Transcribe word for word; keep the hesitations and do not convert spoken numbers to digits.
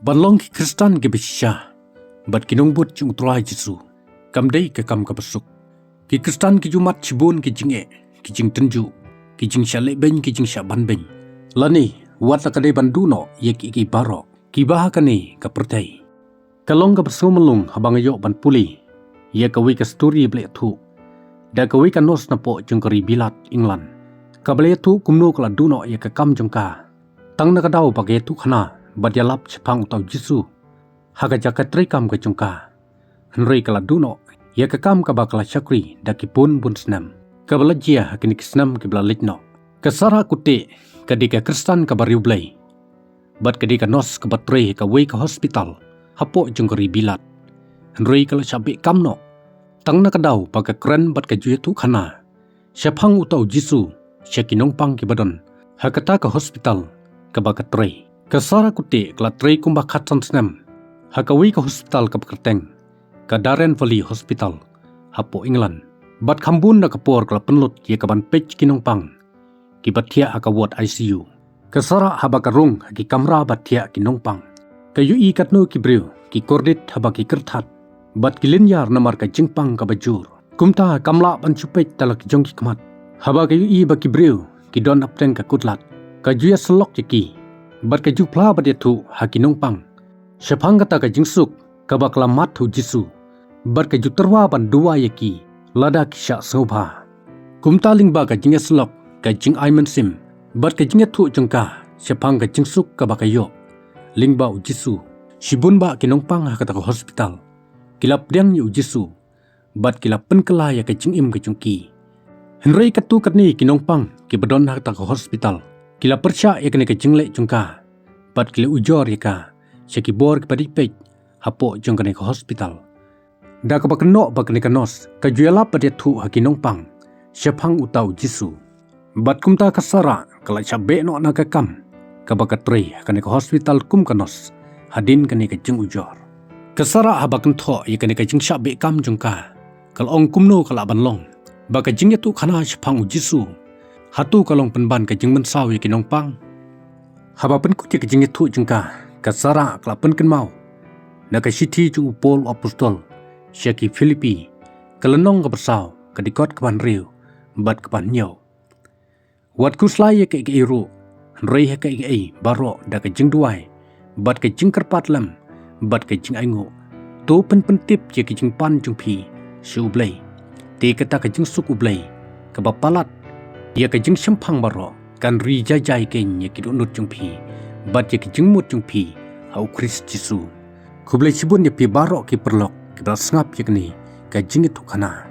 Ban long ki Khristan kiba shisha bad ki nongbud jong U Trai Jisu kam dei ka kam kaba suk. Ki Khristan ki ju mad shibun ki jingeh, ki jingtynjuh, ki jingshah lehbeiñ, ki jingshah banbeiñ, lane wat la ka dei ban duh noh ïa kiei kiei baroh kiba ha kane ka pyrthei. Ka long kaba sngewmlung haba nga ïoh ban pule ïa kawei ka story ba la ïathuh da kawei ka nurse napoh jong ka ri Bilat, England, kaba la ïathuh kumno ka la duh noh ïa ka kam jong ka tang na ka daw ba ka ïathuhkhana bad ïalap shaphang uta U Jisu ha ka jaka treikam ka jong ka. Hynrei ka la duh noh ïa ka kam kaba ka la shakri da ki bun bun snem, kaba la jia ha kine ki snem kiba la leit noh. Ka Sarah Kuteh ka dei ka Khristan kaba riewblei bad ka dei ka nurse kaba trei ha kawei ka hospital hapoh jong ka ri Bilat. Hynrei ka la shah beh kam noh tang na ka daw ba ka kren bad ka ju ïathuhkhana shaphang uta U Jisu sha ki nongpang kiba don ha kata ka hospital kaba ka trei. Ka Sarah Kuteh ka la trei kumba khatsan snem ha kawei ka hospital kaba kyrteng ka Darren Valley Hospital hapoh England, bad kham bun na ka por ka la pynlut ïa ka ban peit ki nongpang kiba thiah ha ka ward I C U. Ka Sarah haba ka rung ha ki kamra ba thiah ki nongpang, ka ïohi katno ki briew ki kordit haba ki kyrthat bad ki lynñiar namar ka jingpang kaba jur. Kumta kam lah ban shu peit da la ki jong ki khmat. Haba ka ïohi ba ki briew ki don hapdeng ka kut lad, ka ju ïasyllok ïa ki bad ka ju phla bad ïathuh ha ki nongpang shaphang kata ka jingsuk kaba ka la mad ha U Jisu bad ka ju tyrwa ban duwai ïa ki lada ki shah sngewbha. Kumta lyngba ka jingïasyllok, ka jingai mynsiem bad ka jingïathuh jong ka shaphang ka jingsuk kaba ka ïoh lyngba U Jisu, shibun bah ki nongpang ha kata ka hospital ki la pdiang ïa U Jisu bad ki la pynkylla ïa ka jingim ka jong ki. Hynrei katto katne ki nongpang kiba don ha kata ka hospital ki la pyrshah ïa kane ka jingleh jong ka bad ki la ujor ïa ka sha ki bor kiba dei peit hapoh jong kane ka hospital, da kaba kynnoh ba kane ka nurse ka ju ïalap bad ïathuh ha ki nongpang shaphang uta U Jisu. Bad kumta ka Sarah ka la shah beh noh na ka kam kaba ka trei ha kane ka hospital kum ka nurse hadien kane ka jingujor. Ka Sarah haba kynthoh ïa kane ka jingshah beh kam jong ka, ka la ong kumno ka lah ban long ba ka jingïathuhkhana shaphang U Jisu hato ka long pynban ka jingmynsaw ïa ki nongpang. Haba pynkut ïa ka jingïathuh jong ka, ka Sarah ka la pynkynmaw na ka shithi jong u Paul u Apostol sha ki Philippi, ka lynnong kaba saw, ka dkhot kaba hynriew bad kaba hynñiew. Wat khuslai ïa kaei kaei ruh, hynrei ha kaei kaei baroh da ka jingduwai bad ka jingkyrpad lem bad ka jingainguh, to pynpyntip ïa ka jingpan jong phi sha U Blei. Te kata ka jingsuk U Blei kaba palat ïa ka jingshemphang baroh kan ri jai jai keiñ ïa ki dohnud jong phi bad ïa ka jingmut jong phi ha U Khrist Jisu. Khublei shibun ïa phi baroh ki paralok kiba la sngap ïa kane ka jingïathuhkhana.